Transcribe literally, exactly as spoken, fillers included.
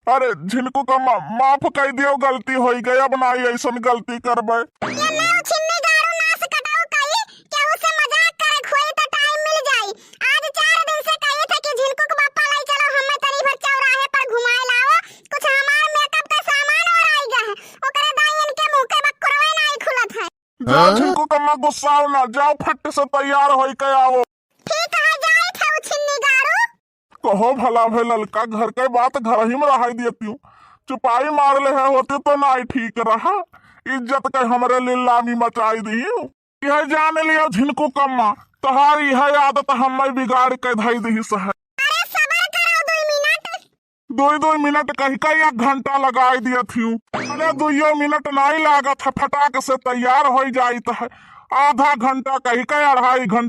अरे झिनकू कम्मा, माफ कइ दियो, गलती होइ गइ, अब नाहीं अइसन गलती करबे। ये ले छिन्नी गारू नास कटाऊ कई, केहू से मजाक करे खोई त टाइम मिल जाई। आज चार दिन से कही थे कि झिनकू के पापा लाई चलो, हमें तनी भर चौराहे पर घुमाए लाओ, कुछ हमार मेकअप का सामान ओराइ गए है, ओकरे दाई इनके मुंह के बक्करवे नाहीं खुलत है। जाओ हाँ? झिनकू कम्मा गुस्साओ ना, जाओ फट से तैयार होइ के आओ। ठीक है, जाए थे छिन्नी गारू। कहो भला भे ललका, घर के बात घर ही में रहाई देती हूँ। चुपाई मार ले है होती तो नाहीं ठीक रहा। इज्जत के हमरे नीलामी मचाई दी। यह जान लियो झिनकू कम्मा, तोहार यह आदत हमें बिगाड़ के धई दी सहे। अरे सबर करो दुई मिनट। दुई दुई मिनट कहि के एक घंटा लगाई दियत हूँ। अरे दुइयो मिनट नाहीं लागत है, फटाक से तैयार होइ जाइत है। आधा घंटा कहि के अढ़ाई घंटा।